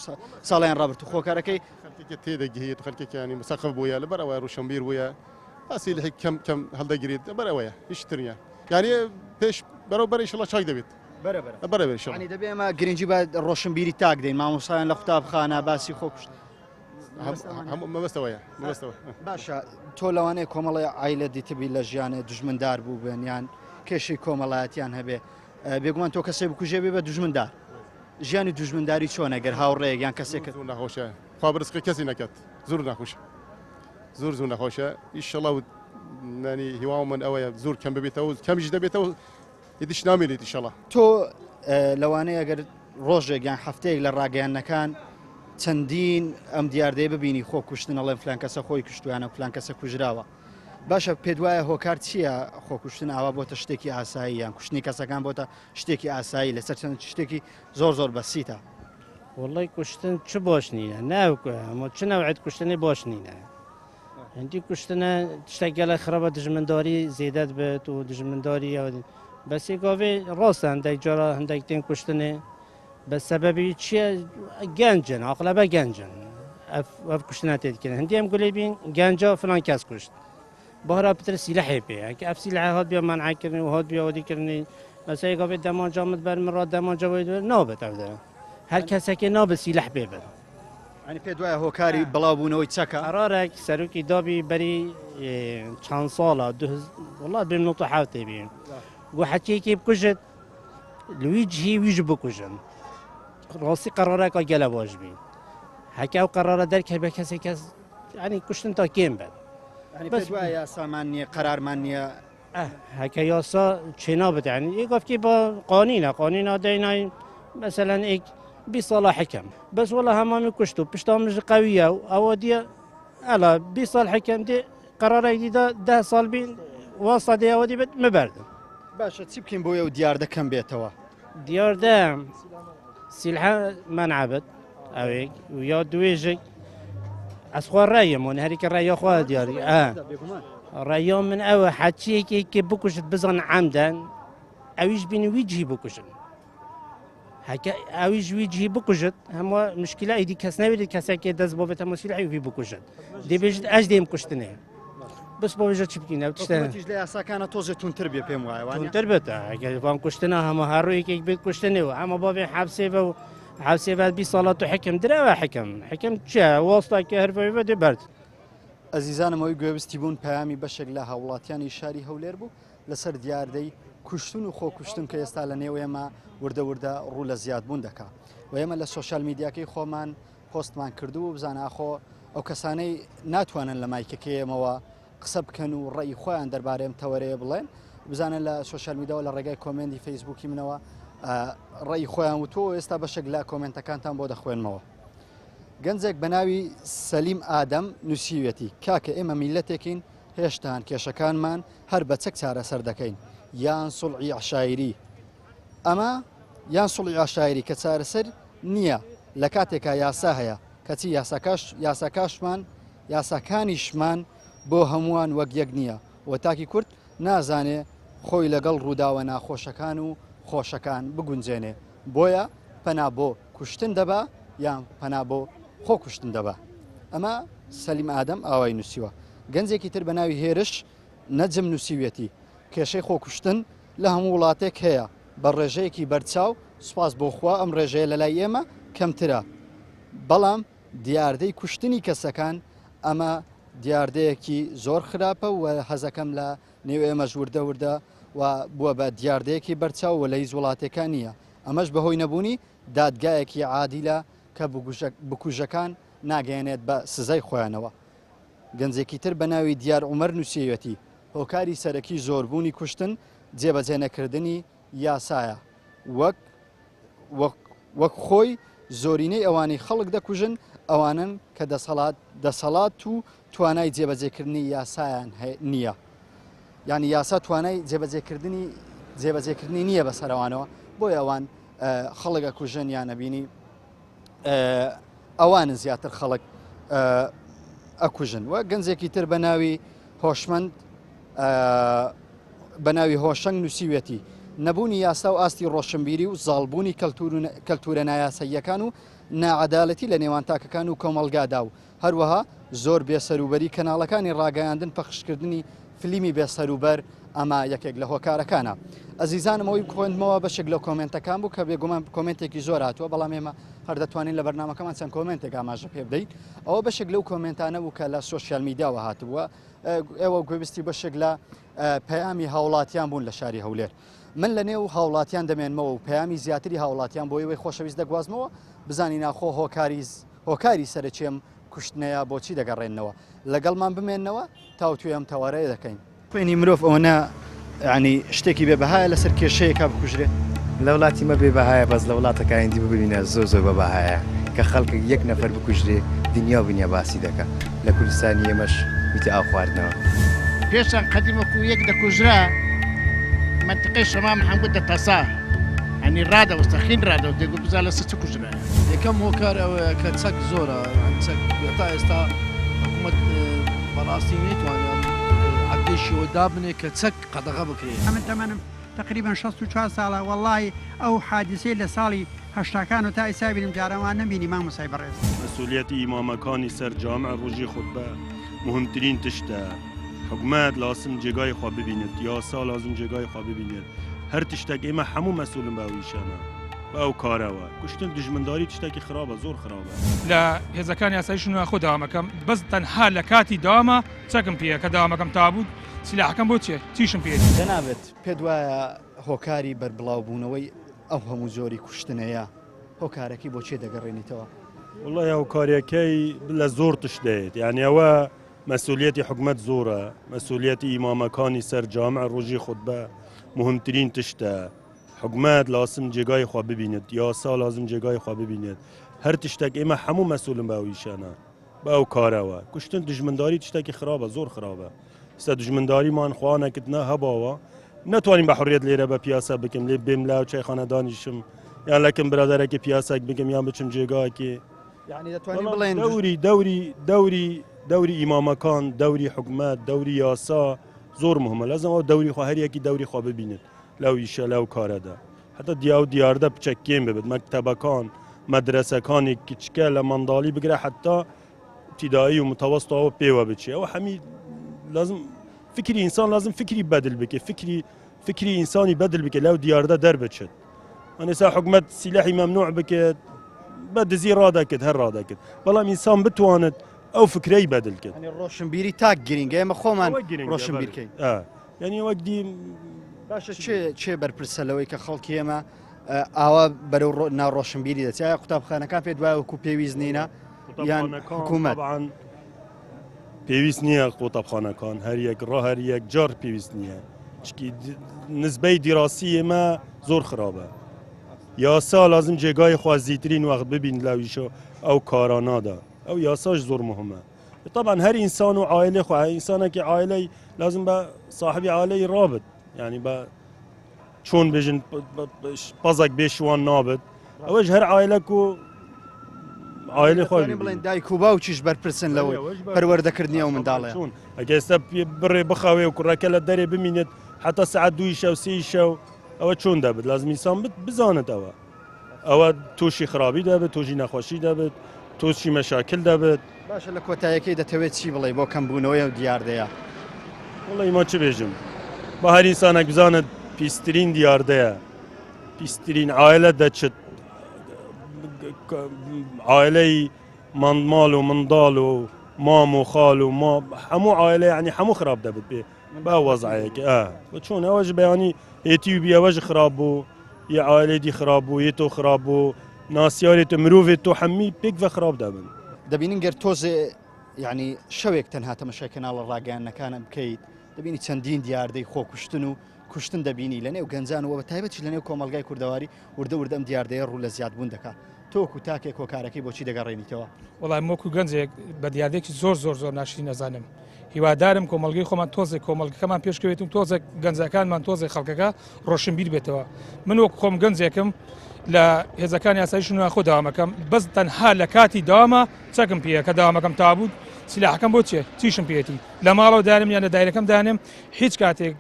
ساڵیان ڕابرد و خۆکارەکەی خەڵکێکی تێدەگەیت خەڵکێکیانی مسەقف بووە لەبەر ئەوە ڕوشنبیر بووە باسی لە کەم کەم هەڵدەگریت لەبەر ئەوەیە هیچ تر نییە یعنی پێش بەرەو بەر ئیشەڵا چاک دەبێت بەرە بەرە بەرە بەرە ئیشەڵا. یعنی دەبێ ئێمە گرنگی بە ڕۆشنبیری تاک دەین مامۆستایان لە قوتابخانە باسی خۆکوشت هەموو مەبەستەوەیە مەبەستەوە. باشە تۆ لەوانەیە کۆمەڵی عیلە دیتبی لە ژیانێ دوژمندار بوو بن یان کێشەی کۆمەڵایەتیان هەبێ بێگومان تۆ کەسێ بکوژێ بێ بە دوژمندار ژیانی دوژمنداری چۆنە گەر هاوڕێیەک یان کەسێک زۆر ناخۆشە خوا بەرزقی کەسی نەکات زۆر ناخۆشە زۆر زۆر ناخۆشە ئیشەڵا و نانی هیوا من ئەوەیە زۆر کەم ببێتەوە کەمیش دەبێتەوە ئیدیش نامێنێت ئیشەڵا. تۆ لەوانەیە گەر ڕۆژێک یان هەفتەیەک لە ڕاگەیاندنەکان چەندین ئەم دیاردەیە ببینی خۆ کوشتن ئەڵێن فلان کەسە خۆی کوشتویانە و فلان کەسە کوژراوە باشە پێت وایە هۆکار چییە خۆکوشتن ئاوا بۆتە شتێکی ئاسایی یان کوشتنی کەسەکان بۆتە شتێکی ئاسایی لەسەر چەند شتێکی زۆر زۆر بەسیتە؟ وەڵی کوشتن چ باش نینە ناوکە چ نەوعێت کوشتنی باش نینە هەندی کوشتنە تشتێک گەلە خراپە دژمنداری زێدەت بێت و دژمنداری بەسێ گاوێ ڕاستە هەندێک جارە هەندێک تێن کوشتنێ بە سەبەبی چییە گەنجن ئاقلەبە گەنجن ئەف کوشتنە تێدکردن هەندی ئەم گولەی بین گەنجە فلان کەس کوشت بەهرا پتر سیلحێ پێ کە ئەف سیلح هات بیا مەنعکردن و هات بیا وەدیکردنی مەسەی گاوێ دەمانجامت بەر من ڕا دەمانجەوەی نابێت ئەو دەرە هەر کەسێکی نابێت سیلح پێ بن. یانی پێت وایە هۆکاری بڵاوبوونەوەی چەکە؟ قەرارێک سەرۆکی دابی بەری چەند ساڵە وڵات بێم نۆ حوتێ بێ گو حەچێکی بکوژت لوی جهی ویژ بکوژن ڕاستی قەرارێکە گەلە باش بی هەکە ئەو قەرارە دەرکە بە کەسێک کەس ینی کوشتن تا کێم بێت بەس وایە یاسامان نییە قەرارمان نییە هەکە یاسا چێنابێت ینی یەک بە قانینە قانینا دەینای مەسەلەن ئێک 20 ساڵە حکەم بەس وەڵا هەمامی کوشت و پشتامژ قویە و ئەوە دیە ئەلا 20 ساڵ حکەم دێ قەرارێک دیدا ده ساڵ بین واسا دێ ئەوە دی بێت مبەردن باشە چی بکەین بۆ ئەو دیاردە کەم بێتەوە؟ دیاردە سیلحە مەنعەبێت ئەوێک و یا دوێژێک ئەسخوا ڕایە من هەریکە ڕایە خوا دیاری ئا ڕایە من ئەوە حەچیەکێکی بکوشت بزان عەمدەن ئەویش بین ویجی بکوژن هەکە ئەویش ویجی بکوژت هەموو مشکلە ئیدی کەس نەوێت کەسێکی دەست بۆ بێتە مەسیل ئەوی بکوژن دەبێژت ئەش دێم کوشتنێ بەس بۆ وێژە چ بکەین ئەو شتە حکومەتیش لە یاساکانە تۆزێ توندتر بێ پێم وایە وانیە؟ توندتر بێت ئەگەر وان کوشتنە هەمە هەڕوویەکێک بێت کوشتنێ و هەمە بابێ حەبسێ بە و حەبسێ بە 20 ساڵە تو حکم دراوە حکم حکم چیە وەستا کە هەر بە دێ بەرد. ئەزیزانم ئەوەی گوێبستی بوون پەیامی بەشێک لە هاوڵاتیانی شاری هەولێر بوو لەسەر دیاردەی کوشتن و خۆکوشتن کە ئێستا لە نێو ئێمە وردە وردە ڕوو لە زیادبوون دەکا و ئێمە لە سۆشیال میدیاکەی خۆمان پۆستمان کردوو بزانە ئاخۆ ئەو کەسانەی ناتوانن لە مایکەکەی ئێمەوە قسە بکەن و ڕێی خۆیان دەربارەی ئەم تەوەرەیە بڵێن بزانە لە سۆشیال میدیاوە لە ڕێگای کۆمێنتی فەیسبووکی منەوە ڕێی خۆیان وتووە ئێستا بەشێک لە کۆمێنتەکانتان بۆ دەخوێنمەوە. گەنجێک بە ناوی سەلیم ئادەم نووسیویەتی کاکە ئێمە میلەتێکین هێشتان کێشەکانمان هەر بە چەک چارەسەر دەکەین یان سوڵعی عشایری ئەمە یان سوڵی عشایری کە چارەسەر نییە لە کاتێکا یاسا هەیە کەچی یاساکاش یاساکاشمان یاساکانیشمان بۆ هەمووان وەک یەک نییە و تاکی کورد نازانێ خۆی لەگەڵ ڕووداوە ناخۆشەکان و خۆشەکان بگونجێنێ بۆیە پەنا بۆ کوشتن دەبا یان پەنا بۆ خۆ کوشتن دەبا ئەمە سەلیم ئادەم ئاوای نووسیوە گەنجێکی تر بە ناوی هێرش نەجم نووسیویەتی کێشەی خۆکوشتن لە هەموو وڵاتێک هەیە بە ڕێژەیەکی بەرچاو، سوپاس بۆ خوا ئەم ڕێژەیە لەلای ئێمە کەمترە، بەڵام دیاردەی کوشتنی کەسەکان ئەمە دیاردەیەکی زۆر خراپە و حەزەکەم لە نێو ئێمەش وردە وردە و بووە بە دیاردەیەکی بەرچاو و لە هیچ وڵاتێکا نییە، ئەمەش بەهۆی نەبوونی دادگایەکی عادیلە کە بکوژەکان ناگەیەنێت بە سزای خۆیانەوە. گەنجێکی تر بە ناوی دیار عومەر نووسیویەتی، هۆکاری سەرەکی زۆربوونی کوشتن جێبەجێنەکردنی یاسایە، وەک وەک وەک خۆی زۆرینەی ئەوانەی خەڵک دەکوژن ئەوانەن کە دەسەڵات دەسەڵات و توانای جێبەجێکردنی یاسایان نییە. یعنی یاسا توانای جێبەجێکردنی جێبەجێکردنی نییە بەسەرەوانەوە بۆیە ئەوان خەڵک ئەکوژن یان ئەبینی ئەوانن زیاتر خەڵک ئەکوژن و گەنجێکی تر بە ناوی هۆشمەند بە ناوی هۆشەنگ نووسیویەتی. نەبوونی یاسا و ئاستی ڕۆشنبیری و زاڵبوونی کەلتوورە نایاساییەکان و ناعەدالەتی لە نێوان تاکەکان و کۆمەڵگادا و هەروەها زۆر بێسەروبەری کەناڵەکانی ڕاگەیاندن پەخشکردنی فلیمی بێسەروبەر ئەمە یەکێک لە هۆکارەکانە. ئەزیزانم ئەوەی خوێندمەوە بەشێک لە کۆمێنتەکان بوو کە بێگومان کۆمێنتێکی زۆر هاتووە بەڵام ئێمە هەر دەتوانین لە بەرنامەکەمان چەند کۆمێنتێک ئاماژە پێ بدەین ئەوە بەشێک لەو کۆمێنتانە بوو کە لە سۆشیال میدیاوە هاتبووە ئێوە گوێبیستی بەشێک لە پەیامی هاوڵاتیان بوون لە شاری هەولێر. من لە نێو هاوڵاتیان دەمێنمەوە و پەیامی زیاتری هاوڵاتیان بۆ ئێوەی خۆشەویست دەگوازمەوە بزانین ئاخۆ هۆکاری هۆکاری سەرەکی ئەم کوشتنەیە بۆچی دەگەڕێننەوە لەگەڵمان بمێننەوە تاوتوێ ئەم تەوەرەیە دەکەین. خوێنی مرۆڤ ئەوەنە یانی شتێکی بێ بەهایە لەسەر کێشەیەکا بکوژرێ؟ لە وڵاتی مە بێ بەهایە بەس لە وڵاتەکانی دی ببینە زۆر زۆر بە بەهایە کە خەڵکێک یەک نەفەر بکوژرێ دنیا و بنیا باسی دەکا لە کوردستانی ئێمەش بیتە ئاو خواردنەوە. پێشان قەدیم وەکو یەک دەکوژرا مەنتیقەی شەمام هەمگو دەتەسا یانی ڕادەوەستا خین ڕادەوەست دەیگوت بزان لەسەر چ کوژرایە. یەکەم هۆکار ئەوەیە کە چەک زۆرە یانی چەک تا ئێستا حکوومەت بەڕاستی نەیتوانێ ئەم عەددەی شێوە دابنێ کە چەک قەدەغە بکرێ. ئەمن تەمەنم تەقریبەن 64 ساڵە وەڵاهی ئەو حادیسەی لە ساڵی هەشتاکان و تا ئیستا بینم جاران وا نەمبینی مامۆستای بەڕێز. مەسئولیەتی ئیمامەکانی سەر جامع ڕۆژی خوتبە مهمترین تشتە حکومەت لاسم جێگای خوا ببینێت یاسا لازم جێگای خوا ببینێت هەر تشتێک ئێمە هەموو مەسئولن بە ئەو ئیشانە بە ئەو کارەوە کوشتن دوژمنداری تشتێکی خراپە زۆر خراپە. لە هێزەکانی ئاسایش و ناخۆ داوامەکەم بەس تەنها لە کاتی داوامە چەکم پێیە کە داوامەکەم تابوو سیلاحەکەم بۆ چیە چیشم پێیەتی. جەنابت پێت وایە هۆکاری بەربڵاوبوونەوەی ئەو هەموو جۆری کوشتنەیە هۆکارەکەی بۆ چێ دەگەڕێنیتەوە؟ وەڵای هۆکارەکەی لە زۆر تشت دەیێت یعنی ئەوە مەسئولیەتی حکومەت زۆرە مەسئولیەتی ئیمامەکانی سەر جامع ڕۆژی خوتبە مهمترین تشتە حکومەت لازم جێگای خوا ببینێت یاسا لازم جێگای خوا ببینێت هەر تشتێک ئێمە هەموو مەسئولن بە ئەو ئیشانە بە ئەو کارەوە کوشتن دژمنداری تشتێکی خراپە زۆر خراپە ئێستا دوژمنداریمان خوا نەکردنا هەباوە نەتوانین بە حڕیەت لێرە بە پیاسە بکەم لێ بێم لا چایخانە دانیشم یان لەکەم برادەرێکی پیاسەک بکەم یان بچم جێگاکی یعنی دەتوانین بڵێن دەوری دەوری دەوری دەوری ئیمامەکان دەوری حکومەت دەوری یاسا زۆر مهمە لازم ئەو دەوری خۆ هەریەکی دەوری خۆ ببینێت لەو ئیشە لەو کارەدا حتا دیا و دیاردە بچەک کێم ببێت مەکتەبەکان مەدرسەکانی کچکە لە منداڵی بگرە حتا ابتدایی و متوسطەوە پێوە بچێ ئەوە هەمی لازم فکری ئینسان لازم فکری بەدل بکە فکری فکری ئینسانی بەدل بکە لەو دیاردە دەربچێت ئەنێسا حکومت سیلاحی مەمنوع بکێت بە دزی ڕادەکرد هەر ڕادەکرد بەڵام ئینسان بتوانێت ئەو فکرەی بەدل کرد ڕۆشنبیری تاک گرنگە ئێمە خۆمان ڕۆشنبیرکەین یعنی وەک دی باشە چێ چێ بەرپرسە لەوەی کە خەڵکی ئێمە ئاوا بەرەو ناڕۆشنبیری دەچێت ئایا قوتابخانەکان پێت وایە وەکو پێویست نینە یان حکوومەت؟ پێویست نییە قوتابخانەکان هەر یەک ڕا هەر یەک جار پێویست نییە چکی نسبەی دیراسی ئێمە زۆر خراپە یاسا لازم جێگای خوا زیترین وەخت ببین لەویشە ئەو کارانادا ئەو یاساش زۆر مهمە طبعا هەر ئینسان و عائلەی خۆ ئینسانێکی عائلەی لازم بە صاحبی عائلەی ڕابت یعنی بە چۆن بێژن پەزەک بێ شوان نابێت ئەوەش هەر عایلەک و عایلی خۆی بڵێن دایک و باوکیش بەرپرسن لەوەی پەروەردەکردنی ئەو منداڵە چۆن ئەگە ئێستا بڕێ بخاوێ و کوڕەکە لە دەرێ بمینێت حتا سعات دووی شەو سێی شەو ئەوە چۆن دەبێت لازم ئینسان بزانێتەوە ئەوە تووشی خراپی دەبێت تووشی نەخۆشی دەبێت تووشی مەشاکل دەبێت. باشە لە کۆتایەکەی دەتەوێت چی بڵێی بۆ کەمبوونەوەی ئەو دیاردەیە؟ وەڵی ما چ بێژم با هەر ئینسانێک بزانێت پیسترین دیاردەیە پیسترین عایلە دەچێت عایلەی ماڵ و منداڵ و مام و خاڵ و ما هەموو عایلە یعنی هەموو خراپ دەبێت پێ با وەزعەیەک ئا چۆن ئەوەش بەیانی هێتی و بیەوەش خراپ بوو یە عایلەی دی خراپ بوو یە تۆ خراپ بوو ناسیارێ تۆ مرۆڤێ تۆ هەمی پێکڤە خراپ دەبن. دەبینین گەر تۆزێ یعنی شەوێک تەنها تەمەشای کەناڵە ڕاگەیاندنەکانە بکەیت دەبینی چەندین دیاردەی خۆکوشتن و کوشتن دەبینی لە نێو گەنجان و بە تایبەتیش لە نێو کۆمەڵگای کوردەواری وردە وردە ئەم دیاردەیە ڕوو لە زیادبوون دەکات تۆ وەکو تاکێک هۆکارەکەی بۆچی دەگەڕێنیتەوە؟ وەڵای من وەکو گەنجێک بە دیاردەیەکی زۆر زۆر زۆر ناشرین ئەزانم هیوادارم کۆمەڵگەی خۆمان تۆزێک کۆمەڵگەکەمان پێشکەوێت و تۆزێک گەنجەکانمان تۆزێک خەڵکەکە ڕۆشنبیر بێتەوە من وەک خۆم گەنجێکم لە هێزەکانی ئاسایش و ناخۆ داوامەکەم بەس تەنها لە کاتی داوامە چەکم پێیە کە داوامەکەم تابوو سیلاحەکەم بۆ چێ چیشم پێێتی لە ماڵەوە دانم یان لە دایرەکەم دانێم هیچ کاتێک.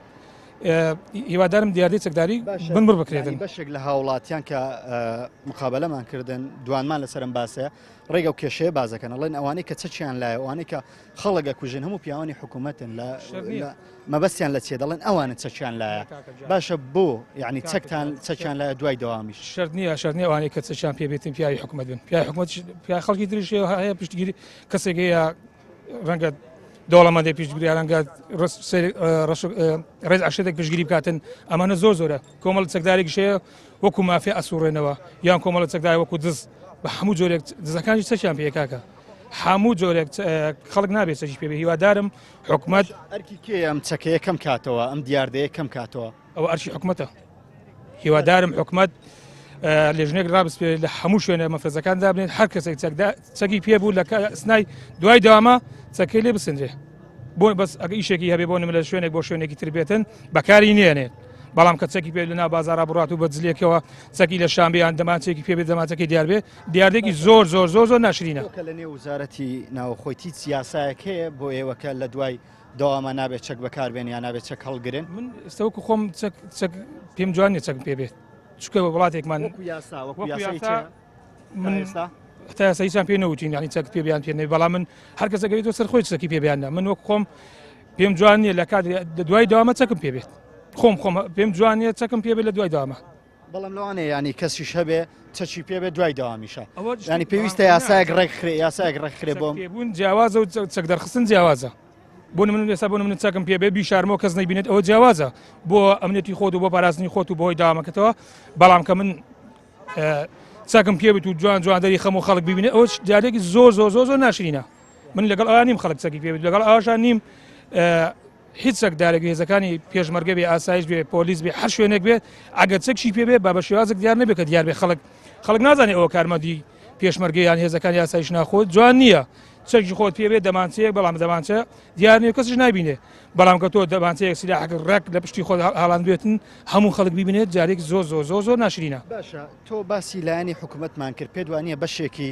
هیوادارم دیاردەی چەکداری بنبڕ بکرێتن. بەشێک لە هاوڵاتیان کە مقابلەمان کردن دوانمان لەسەرم باسە ڕێگە و کێشەیە بازەکەن ئەڵێن ئەوانەی کە چەکیان لایە ئەوانەی کە خەڵک ئەکوژن هەموو پیاوانی حکوومەتن لە مەبەستیان لە چیە دەڵێن ئەوانە چەکیان لایە باشە بۆ یعنی چەکتان چەکیان لایە دوای دەوامیش شەرت نییە شەرت نییە ئەوانەی کە چەکیان پێ بێتن پیاوی حکوومەت بن پیاوی حکوومەت پیا خەڵکی تریش هەیە پشتگیری کەسێک هەیە ڕەنگە دەوڵەمەندێ پشتگیری ڕەنگە ڕێز عشرێک پشتگیری بکاتن ئەمانە زۆر زۆرە کۆمەڵ چەکدارێکیش هەیە وەکو مافیا ئەسوڕێنەوە یان کۆمەڵە چەکدار وەکو دز بە هەموو جۆرێک دزەکانیش چەکیان پێ کاکە هەموو جۆرێک خەڵک نابێت چەکی پێ هیوادارم حکومت ئەرکی کێ ئەم چەکەیە کەم کاتەوە ئەم دیاردەیە کەم کاتەوە ئەوە ئەرکی حکومەتە هیوادارم حکومت لێژنێک ڕابسپێ لە هەموو شوێنە مەفرەزەکان دابنێت هەر کەسێک چەکدا چەکی پێ بوو لە سنای دوای داما چەکەی لێ بسنرێ بۆ بەس ئەگە ئیشێکی هەبێ بۆ نمرە شوێنێک بۆ شوێنێکی تر بێتن بەکاری نێنێت بەڵام کە چەکی پێ لەنا بازارا بڕات و بە جلێکەوە چەکی لە شامبیان دەمانچێکی پێ بێت دەمانچەکەی دیار بێ دیاردێکی زۆر زۆر زۆر زۆر ناشرینە کە لە نێو وزارەتی ناوخۆی هیچ یاسایەک هەیە بۆ ئێوە کە لە دوای دەوامە نابێت چەک بەکاربێن یا نابێت چەک هەڵگرن من ئێستا وەکو خۆم چەک چەک پێم جوان نییە چەکم پێ بێت چونکە وڵاتێکمان وەکو یاسا وەکو یاسای چیە؟ من ئێستا هەتا ئێستا هیچیان پێ نەوتین یعنی چەک پێ بیان پێ نەبێ بەڵام من هەر کەسێک گەیتەوە سەر خۆی چەکی پێ بیان من وەک خۆم پێم جوان نییە لە کات دوای داوامە چەکم پێ بێت خۆم خۆم پێم جوان نییە چەکم پێ بێت لە دوای داوامە بەڵام لەوانەیە ینی کەسیش هەبێ چەکی پێ بێت دوای داوامیشە ینی پێویستە یاسایەک ڕێکخرێ یاسایەک ڕێکخرێ بۆم بوون جیاوازە و چەک دەرخستن جیاوازە بۆ من ئێستا بۆ من چەکم پێ بێ بیشارمەوە کەس نەیبینێت ئەوە جیاوازە بۆ ئەمنیەتی خۆت و بۆ پاراستنی خۆت و بۆی داوامەکەتەوە بەڵام کە من چاکم پێ بێت و جوان جوان دەری خەم و خەڵک ببینێ ئەوە دیارێکی زۆر زۆر زۆر زۆر ناشرینە من لەگەڵ ئەوان نیم خەڵک چەکی پێ بێت لەگەڵ ئەوشان نیم هیچ چەکدارێک هێزەکانی پێشمەرگە بێ ئاسایش بێ پۆلیس بێ هەر شوێنێک بێت ئەگەر چەکشی پێ بێ با بە شێوازێک دیار نەبێت کە دیار بێ خەڵک خەڵک نازانێت ئەوە کارمەندی پێشمەرگە یان هێزەکانی ئاسایش ناخۆ جوان نییە چەکی خۆت پێ بێ دەمانچەیەک بەڵام دەمانچە دیار نییە کەسیش نابینێ بەڵام کە تۆ دەمانچەیەک سیلاحەکە ڕێک لە پشتی خۆت هاڵاندبێتن هەموو خەڵک بیبینێت جارێک زۆر زۆر زۆر زۆر ناشرینە. باشە تۆ باسی لایەنی حکوومەتمان کرد پێت وانییە بەشێکی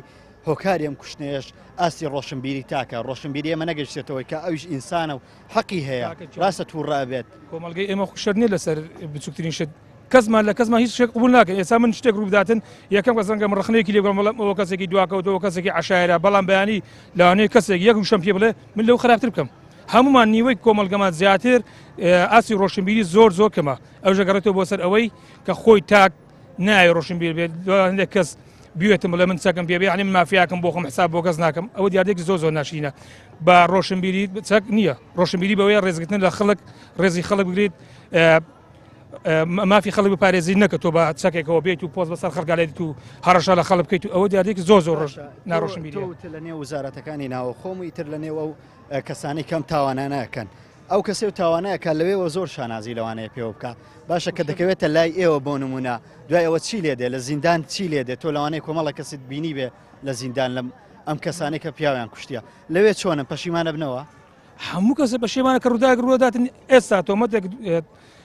هۆکاری ئەم کوشتنەیەش ئاستی ڕۆشنبیری تاکە ڕۆشنبیری ئێمە نەگەیشتێتەوەی کە ئەویش ئینسانە و حەقی هەیە ڕاستە تووڕە ئەبێت. کۆمەڵگەی ئێمە شەرت نییە لەسەر بچووکترین شت کەسمان لە کەسمان هیچ شتێک قبول ناکەین ئێستا من شتێک ڕووبداتن یەکەم کەس ڕەنگە من ڕەخنەیەکی لێ بگرم بڵێم ئەوە کەسێکی دواکەوتەوە کەسێکی عەشایەرە بەڵام بەیانی لەوانەیە کەسێک یەک وشەم پێ بڵێ من لەو خراپتر بکەم هەمومان نیوەی کۆمەڵگەمان زیاتر ئاستی ڕۆشنبیری زۆر زۆر کەمە ئەو ژەگەڕێتەوە بۆ سەر ئەوەی کە خۆی تاک نایە ڕۆشنبیر بێت هەندێک کەس بێتم بڵێ من چەکم پێ بێ یعنی من مافیاکەم بۆ خۆم حساب بۆ کەس ناکەم ئەوە دیاردێکی زۆر زۆر ناشرینە بە ڕۆشنبیری چەک نییە ڕۆشنبیری بەوەیە ڕێزگرتن لە خەڵک ڕێزی خەڵک بگریت مافی خەڵک بپارێزی نەکە تۆ بە چەکێکەوە بێت و پۆست بەسەر خەڵکا لێدیت و هەڕەشە لە خەڵک بکەیت و ئەوە دیاردەیەکی زۆر زۆر ڕۆژ ناڕۆشنبیریە. تۆ لە نێو وزارەتەکانی ناوەخۆم و ئیتر لە نێو ئەو کەسانەی کەم تاوانانە ئەکەن ئەو کەسەی و تاوانە ئەکا لەوێوە زۆر شانازی لەوانەیە پێوە بکا باشە کە دەکەوێتە لای ئێوە بۆ نمونە دوای ئەوە چی لێ دێ لە زیندان چی لێ دێ تۆ لەوانەیە کۆمەڵە کەست بینی بێ لە زیندان لەم ئەم کەسانەی کە پیاویان کوشتیە لەوێ چۆنن پەشیمانە بنەوە؟ هەموو کەسە پەشێمانە کە ڕووداوێک ڕووداتن ئێستا تۆمەتێک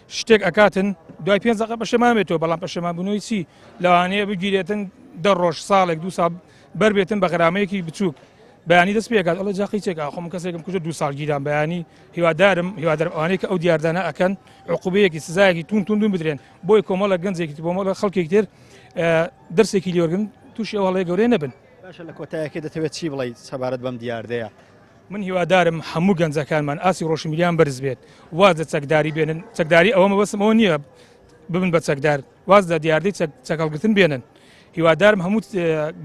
شتێک ئەکاتن دوای پێ دقە پەشێمان بێتەوە بەڵام پەشێمان بوونەوەی چی لەوانەیە بگیرێتن دە ڕۆژ ساڵێک دو ساڵ بەر بێتن بە غرامەیەکی بچووک بەیانی دەست پێکات ئەڵێ جاقی چێک خۆم کەسێکم کوژە دو ساڵ گیران بەیانی هیوادارم هیوادارم ئەوانەی کە ئەو دیاردانە ئەکەن عقوبەیەکی سزایەکی تون توندون بدرێن بۆی کۆمەڵە گەنجێکی بۆمەڵە خەڵکێکی تر دەرسێکی لێوەرگن تووشی ئەو هەڵەیە گەورەیە نەبن. باشە لە کۆتایەکەی دەتەوێت چی بڵێیت سەبارەت بەم دیاردەیە؟ من هیوادارم هەموو گەنجەکانمان ئاستی ڕۆشنبیریان بەرز بێت واز لە چەکداری بێنن چەکداری ئەوە مەبەستم ئەوە نییە ببن بە چەکدار واز لە دیاردەی چەک هەڵگرتن بێنن هیوادارم هەموو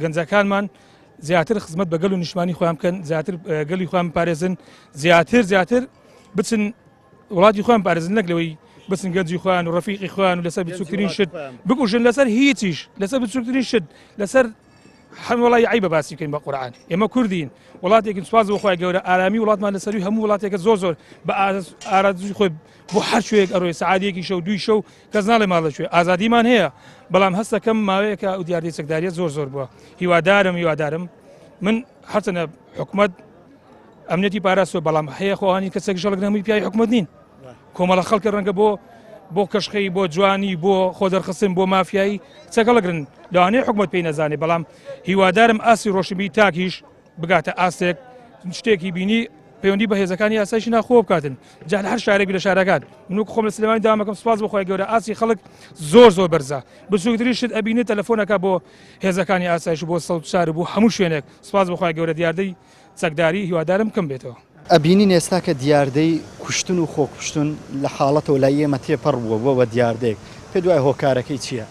گەنجەکانمان زیاتر خزمەت بە گەل و نیشتمانی خۆیان بکەن زیاتر گەلی خۆیان بپارێزن زیاتر زیاتر بچن وڵاتی خۆیان پارێزن نەک لەوەی بچن گەنجی خۆیان و ڕەفیقی خۆیان و لەسەر بچووکترین شت بکوژن لەسەر هیچیش لەسەر بچووکترین شت لەسەر هەم وڵی عیبە باسی بکەین بە قورآن ئێمە کوردین وڵاتێکین سواز بۆ خۆی گەورە ئارامی وڵاتمان لەسەروی هەموو وڵاتێکە زۆر زۆر بە ئارازوی خۆی بۆ هەر شوێک ئەڕۆی سعادێکی شەو دوی شەو کەس ناڵێ ماڵ لەکوێ ئازادیمان هەیە بەڵام هەستەکەم ماوەیەکە ئەو دیاردەی چەکداریە زۆر زۆر بووە هیوادارم هیوادارم من هەرچەنە حکومت ئەمنیەتی پاراستوە بەڵام هەیە خۆوانی کەسێک ژەڵک هەمووی پیاوی حکومت نین کۆمەڵە خەڵکە ڕەنگە بۆ بۆ کەشخەی بۆ جوانی بۆ خۆ دەرخستن بۆ مافیایی چەکەڵگرن لەوانەیە حکومت پێی نەزانێ بەڵام هیوادارم ئاستی ڕۆشنبیری تاکیش بگاتە ئاستێک شتێکی بینی پەیوەندی بە هێزەکانی ئاسایشی ناخۆ بکاتن جا لە هەر شارێک لە شارەکان من وەک خۆم لە سلێمانی دامەکەم سوپاس بۆ خوای گەورە ئاستی خەڵک زۆر زۆر بەرزە بچووکترین شت ئەبینێت تەلەفۆنەکە بۆ هێزەکانی ئاسایش و بۆ 104 و بۆ هەموو شوێنێک سوپاس بۆ خوای گەورە دیاردەی چەکداری هیوادارم کەم بێتەوە. ئەبینین ئێستا کە دیاردەی کوشتن و خۆکوشتن لە حاڵەتەوە لای ئێمە تێپەڕ بووە بووە بە دیاردەیەک، پێت وایە هۆکارەکەی چییە؟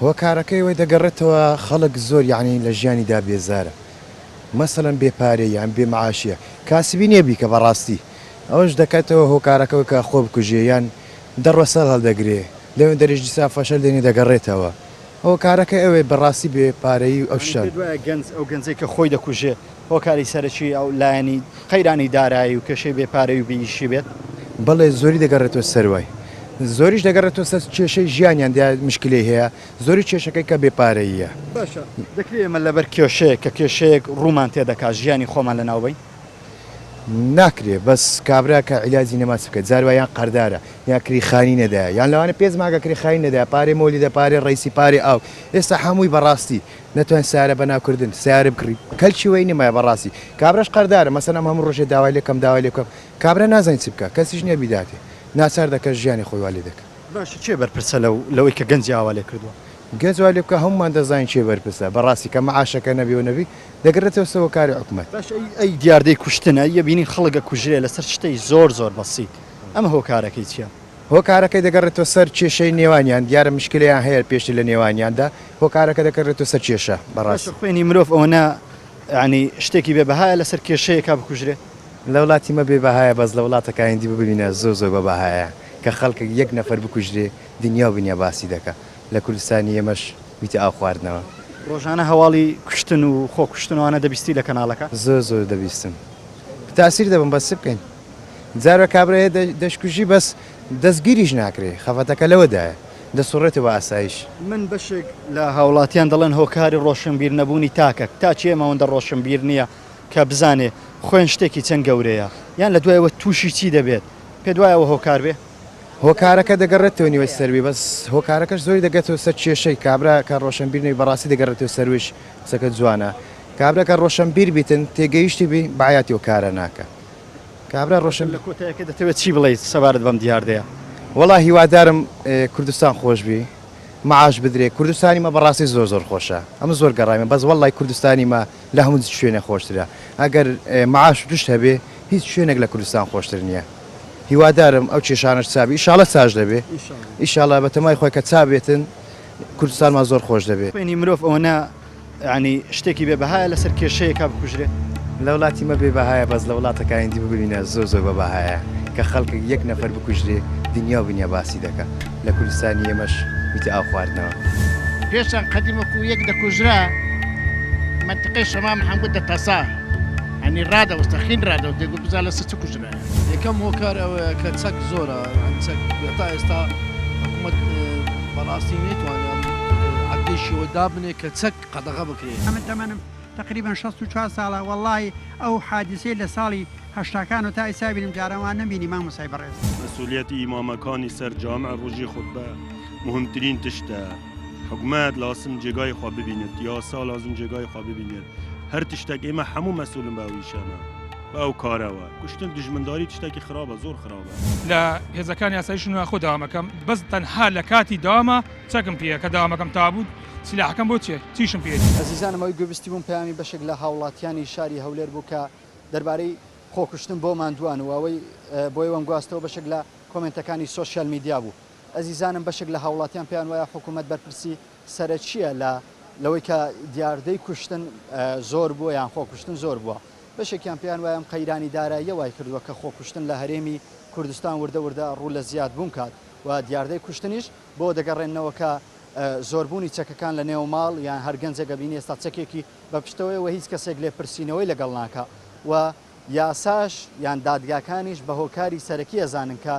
هۆکارەکەی ئەوەی دەگەڕێتەوە خەڵک زۆر یەعنی لە ژیانیدا بێزارە مەسەلەن بێ پارەی یان بێ معاشیە کاسبی نیە بیکە بەڕاستی ئەوەش دەکاتەوە هۆکارەکەوە کە خۆ بکوژێ یان دەڕۆ سەر هەڵدەگرێ لەوێ دەرێش دیسا فەشەل دێنێ دەگەڕێتەوە هۆکارەکە ئەوێ بەڕاستی بێ پارەیی و ئەو شتانە. پێت وایە گەنج ئەو گەنجەی کە خۆی دەکوژێ هۆکاری سەرەکی ئەو لایەنی قەیرانی دارایی و کێشەی بێ پارەی و بێ ئیشی بێت؟ بەڵێ زۆری دەگەڕێتەوە سەر وای زۆریش دەگەڕێتەوە سەر کێشەی ژیانیان دیار مشکلەی هەیە زۆری کێشەکەی کە بێ پارەییە. باشە دەکرێ ئێمە لەبەر کێشەیەک کە کێشەیەک ڕوومان تێدەکات ژیانی خۆمان لەناو بەین؟ ناکرێ بەس کابرا کە عیلاجی نەما چ بکە جار وایە یان قەردارە یان کری خانی نەدایە یان لەوانە پێنج مانگە کری خانی نەدایە پارەی مۆلیدە پارەی ڕەیسی پارەی ئاو ئێستا هەمووی بەڕاستی نەتوانین سەیارە بەناو کردن سەیارە بکڕی کەلکی وەی نەمایە بەڕاستی کابراش قەردارە مەسەن ئەم هەموو ڕۆژێ داوای لێ کەم داوای لێ بکەم کابرا نازانی چ بکا کەسیش نیە بیداتێ ناچار دەکا ژیانی خۆی وا لێ دەکا. باشە کێ بەرپرسە لەو لەوەی کە گەنجی ئاوا لێ کردووە؟ گەنج وا لێ بکا هەموومان دەزانین کێ بەرپرسە بەڕاستی کە مەعاشەکە نەبی و نەبی دەگەرێتەوە سەر کاری حکومەت. باشە ئەی ئەی دیاردەی کوشتن ئەی ئەبینین خەڵک ئەکوژرێ لەسەر شتەی زۆر زۆر بەسیت ئەمە هۆکارەکەی چیە؟ هۆکارەکەی دەگەڕێتەوە سەر کێشەی نێوانیان دیارە مشکلەیان هەیە پێشتر لە نێوانیاندا هۆکارەکە دەگەڕێتەوە سەر کێشە بەڕاستی. باشە خوێنی مرۆڤ ئەوەنە یانی شتێکی بێ بەهایە لەسەر کێشەیەکا بکوژرێ؟ لە وڵاتی مە بێ بەهایە بەس لە وڵاتەکانی دی ببینە زۆر زۆر بە بەهایە کە خەڵکێک یەک نەفەر بکوژرێ دنیا و بنیا باسی دەکا لە کوردستانی ئێمەش بیتە ئاو خواردنەوە. ڕۆژانە هەواڵی کوشتن و خۆ کوشتن وانە دەبیستی لە کەناڵەکان؟ زۆر زۆر دەبیستم تاسیر دەبم بەس چ بکەین جارێ کابرا هەیە دەشکوژی بەس دەستگیریش ناکرێ خەفەتەکە لەوەدایە دەسوڕێتەوە بە ئاسایش. من بەشێک لە هاوڵاتیان دەڵێن هۆکاری ڕۆشنبیر نەبوونی تاکە تاکی ئێمە ئەوەندە ڕۆشنبیر نییە کە بزانێ خوێن شتێکی چەند گەورەیە یان لە دوایەوە تووشی چی دەبێت پێت وایە ئەوە هۆکار بێ؟ هۆکارەکە دەگەڕێتەوە نیوەی سەروی بەس هۆکارەکەش زۆری دەگەێتەوە سەر کێشەی کابرا کە ڕۆشنبیر نەبی بەڕاستی دەگەڕێتەوە سەرویش قسەکە جوانە کابرا کە ڕۆشنبیر بیتن تێگەیشتی بی بەعیاتی ئەو کارە ناکە کابرا ڕۆشن. لە کۆتایەکە دەتەوێت چی بڵێیت سەبارەت بەم دیاردەیە؟ وەڵا هیوادارم کوردستان خۆش بی معاش بدرێ کوردستانی مە بەڕاستی زۆر زۆر خۆشە ئەمن زۆر گەڕایمە بەس وەڵای کوردستانی مە لە هەموو شوێنێ خۆشترە ئەگەر معاش و تشت هەبێ هیچ شوێنێک لە کوردستان خۆشتر نییە هیوادارم ئەو کێشانەش چابی ئیشاڵە چاش دەبێ ئیشاڵە بەتەمای خۆی کە چابێتن کوردستانمان زۆر خۆش دەبێ. خوێنی مرۆڤ ئەوەنە یانی شتێکی بێ بەهایە لەسەر کێشەیەکا بکوژرێ؟ لە وڵاتی مە بێ بەهایە بەس لە وڵاتەکانی دی ببینە زۆر زۆر بە بەهایە کە خەڵکێک یەک نەفەر بکوژرێ دنیا و بنیا باسی دەکا لە کوردستانی ئێمەش بیتە ئاو خواردنەوە. پێشان قەدیم وەکوو یەک دەکوژرا مەنتیقەی شەمام هەموو دەتەسا یانی ڕادەوەستا خین ڕادەوەست دەیگوت بزان لەسەر چ کوژرایە. یەکەم هۆکار ئەوەیە کە چەک زۆرە یانی چەک تا ئێستا حکوومەت بەڕاستی نەیتوانێ ئەم عەددەی شێوە دابنێ کە چەک قەدەغە بکرێ. ئەمن تەمەنم تەقریبەن 64 ساڵە وەڵاهی ئەو حادیسەی لە ساڵی هەشتاکانەوە تا ئیستا بینم جاران وا نەمبینی مامۆستای بەڕێز. مەسولیەتی ئیمامەکانی سەر جامع ڕۆژی خوتبە مهمترین تشتە حکومەت لاسم جێگای خوا ببینێت یاسا لازم جێگای خوا ببینێت هەر تشتێک ئێمە هەموو مەسولن بە ئەو ئیشانە بە ئەو کارەوە کوشتن دوژمنداری تشتێکی خراپە زۆر خراپە. لە هێزەکانی ئاسایش و ناخۆ داوامەکەم بەس تەنها لە کاتی داوامە چەکم پێیە کە داوامەکەم تابوو سیلاحەکەم بۆ چیە چیشم پێیەتی. ئەزیزانم ئەوەی گوێبیستی بووم پەیامی بەشێک لە هاوڵاتیانی شاری هەولێر بوو کە دەربارەی خۆکوشتن بۆ ماندووان و ئەوەی بۆ ئێوەم گواستەوە بەشێک لە کۆمێنتەکانی سۆشیال میدیا بوو. ئەزیزانم بەشێک لە هاوڵاتیان پێیان وایە حکوومەت بەرپرسی سەرەکییە لە لەوەی کە دیاردەی کوشتن زۆر بووە یان خۆکوشتن زۆر بووە. بەشێکیان پێیان وایە ئەم قەیرانی داراییە وای کردووە کە خۆکوشتن لە هەرێمی کوردستان وردە وردە ڕوو لە زیاد بوون کات و دیاردەی کوشتنیش بۆ دەگەڕێننەوە کە زۆربوونی چەکەکان لە نێو ماڵ یان هەر گەنجێک ئەبینی ئێستا چەکێکی بە پشتەوەیە و هیچ کەسێک لێپرسینەوەی لەگەڵ ناکا و یاساش یان دادگاکانیش بە هۆکاری سەرەکی ئەزانن کە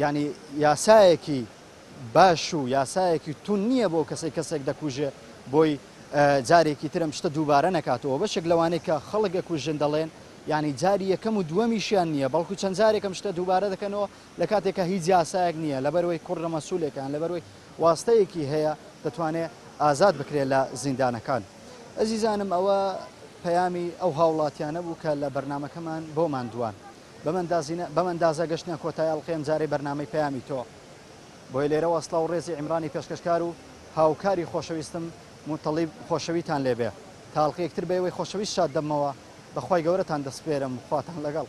یانی یاسایەکی باش و یاسایەکی توند نییە بۆ کەسێک کەسێک دەکوژێ بۆی جارێکی تر ئەم شتە دووبارە نەکاتەوە بەشێک لەوانەی کە خەڵک ئەکوژن دەڵێن یانی جاری یەکەم و دووەمیشیان نییە بەڵکو چەند جارێک ئەم شتە دووبارە دەکەنەوە لە کاتێکا هیچ یاسایەک نییە لەبەرئەوەی کوڕە مەسولێکە یان لەبەرئەوەی واستەیەکی هەیە دەتوانێ ئازاد بکرێت لە زیندانەکان. ئەزیزانم ئەوە. پەیامی ئەو هاوڵاتیانە بوو کە لە بەرنامەکەمان بۆمان دوان. بەم ئەندازە گەشتنە کۆتای ئەڵقەی ئەمجارەی بەرنامەی پەیامی تۆ. بۆیە لێرەوە سڵاو و ڕێزی عیمرانی پێشکەشکار و هاوکاری خۆشەویستم موتەڵیب خۆشەویتان لێبێ. تا ئەڵقەیەک تر بە ئێوەی خۆشەویست شاد دەبمەوە. بە خوای گەورەتان دەسپێرم. خواتان لەگەڵ.